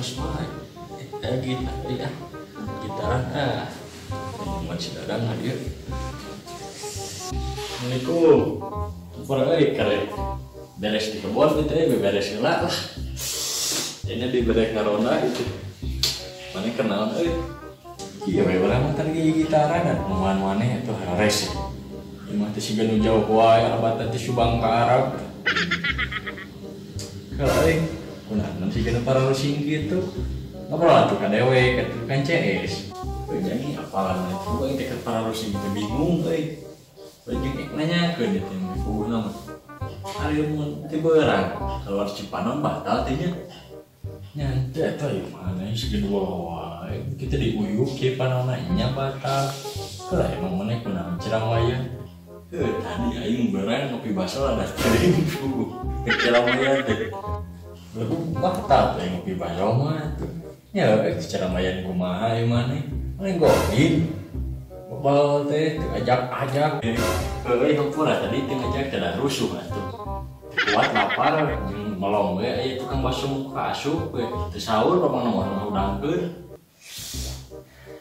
Halus wae. Gitar ya. Gitaran ah. Mau si Dadang hadir. Assalamualaikum. Kurang euy kare. Beres di kebon gitu ya, beres heula lah. Ini dibere ngarona itu. Mana kenalan euy. Iya we urang mah tadi gitaran moal maneh atuh hares. Ieu mah teh siga nu jauh wae abatan teh Subang ka Arab. Heula euy, kunaon siga nu pararusing kitu. Ngobrol atuh ka dewek atuh kan CS. Euy jangan apalan atuh aing teh keur pararusing teh bingung euy. Jeung ek nanyakeun ieu teh puguhna mah. Ari mun teh beurang keluar Cipanon batal teh nya. Nyantai atuh ieu mah siga dua wae. Kita diuyuk kieu panonna nya batal. Heula emang maneh kunaon Cirambayan. Tadi aing beurang ngopi baso ada teuing puguh. Teh Cirambayan teh. Lalu batal teh ngopi baso mah tuh. Nya Cirambayan kumaha ieu maneh? Maneh gohin. Bal teh ajak-ajak. Heueuh hampura tadi teh ngajak teh rusuh atuh. Kuat lapar jeung melong we aya tukang bakso muka asup we. Teu sahur pamang nomor hudangkeun.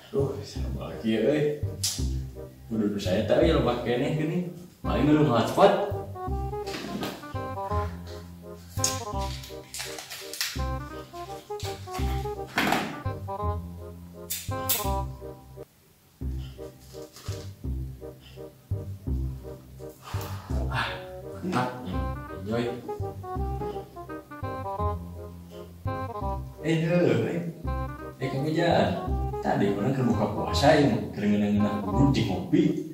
Duh, sabar kieu euy. Kudu saya teh euy loba keneh geuning. Paling minum hotspot. Ah, mantap nih. Enjoy. Kemudian tadi orang keur buka puasa ya, keur ngeunah-ngeunah udud jeung ngopi.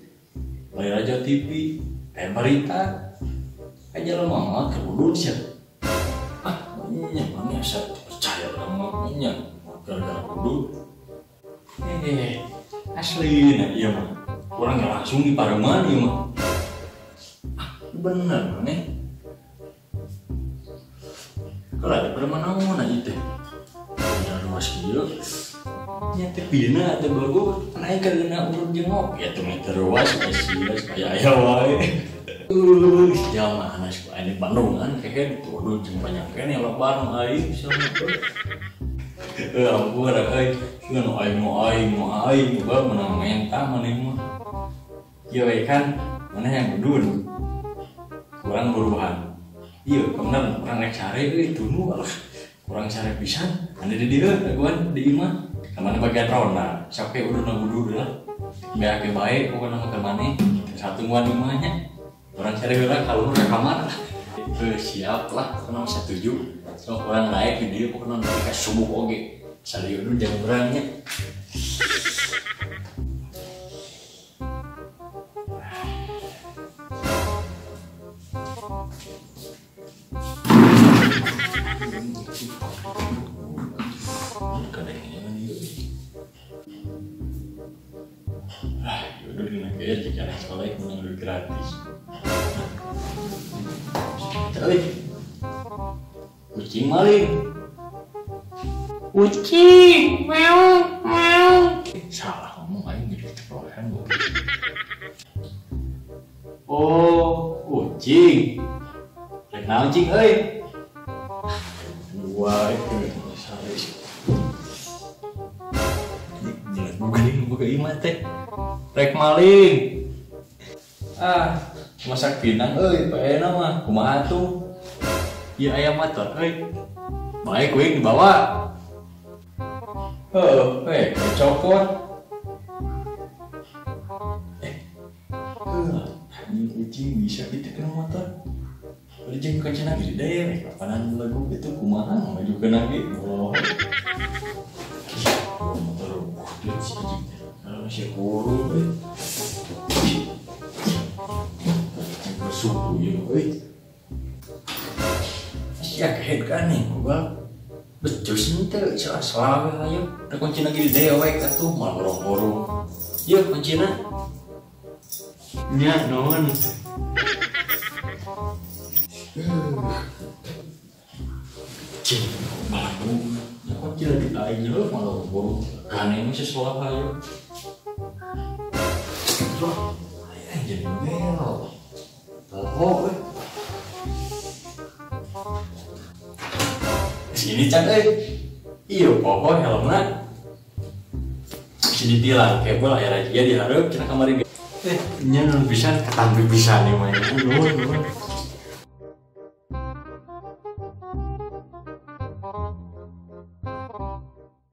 Layar aja TV, aya berita. Aja lo mah keur udud sia. Ah, nya mana asa percaya urang mah nya gara-gara udud. Asli nah ieu mah. Urang langsung di pareman ieu mah. Ah, bener maneh. Kalau ada pareman naon ieu teh? Ya luas kieu. Nya teh pina teh belagu naik ka dina urut jeung ngopi atuh mah teu ruas sia aya aya wae. Jalma anas aing di Bandungan kehed udud jeung banyak keneh loba nu aing sama teh. Ampun euy, nu aing nu aing nu aing bae menang menta maneh mah. Ieu we kan maneh yang udud. Kurang buruhan. Ieu bener urang rek sare euy tunu lah. Kurang sare pisan. Ane di dieu daguan di imah. Kamana bagian ronda, sampai udud na udud lah. Beak bae pokona mah ka maneh. Satungguan imah nya. Urang sare heula ka luhur ka kamar lah. Siap lah, pokona mah satuju. Sok urang naik di dieu pokona nepi ka subuh oge. Sare udud jeung urang nya. Ah, udah dina ge jika sekolah menang duit gratis. Calik. Kucing maling. Kucing, meow, meow. Salah ngomong aing jadi keperolehan gua. Oh, kucing. Rek naon cing euy? Dua itu salah. Jelas bukan buka imah teh. Rek maling. Ah, masak pinang euy, paena mah. Kumaha tuh? Ieu aya motor euy. Baik kuing dibawa. Heuh, cokot. Anjing kucing bisa gitu kena motor. Udah jeung kancana gede deh, kapanan lagu gitu kumaha maju kena ge. Oh. Motor dia si anjing. Kalau masih kurung euy. Suku ieu euy. Sia kehed kan nih, gua becus henteu salah we ayo. Da kuncina ge di dewek atuh malah borong-borong. Yeuh kuncina. Nya nuhun. Cing, malah bu. Kunci lagi aing heuh malah borong. Gane mah sesuatu ayo. Loh, aing jadi bel. Oh, euy. Sini can euy. Iya poho helmna. Bisa ditilang kayak bola ya razia di hareup cenah kamari. Eh, nya nu pisan ketampi pisan ieu mah. Nuhun, nuhun.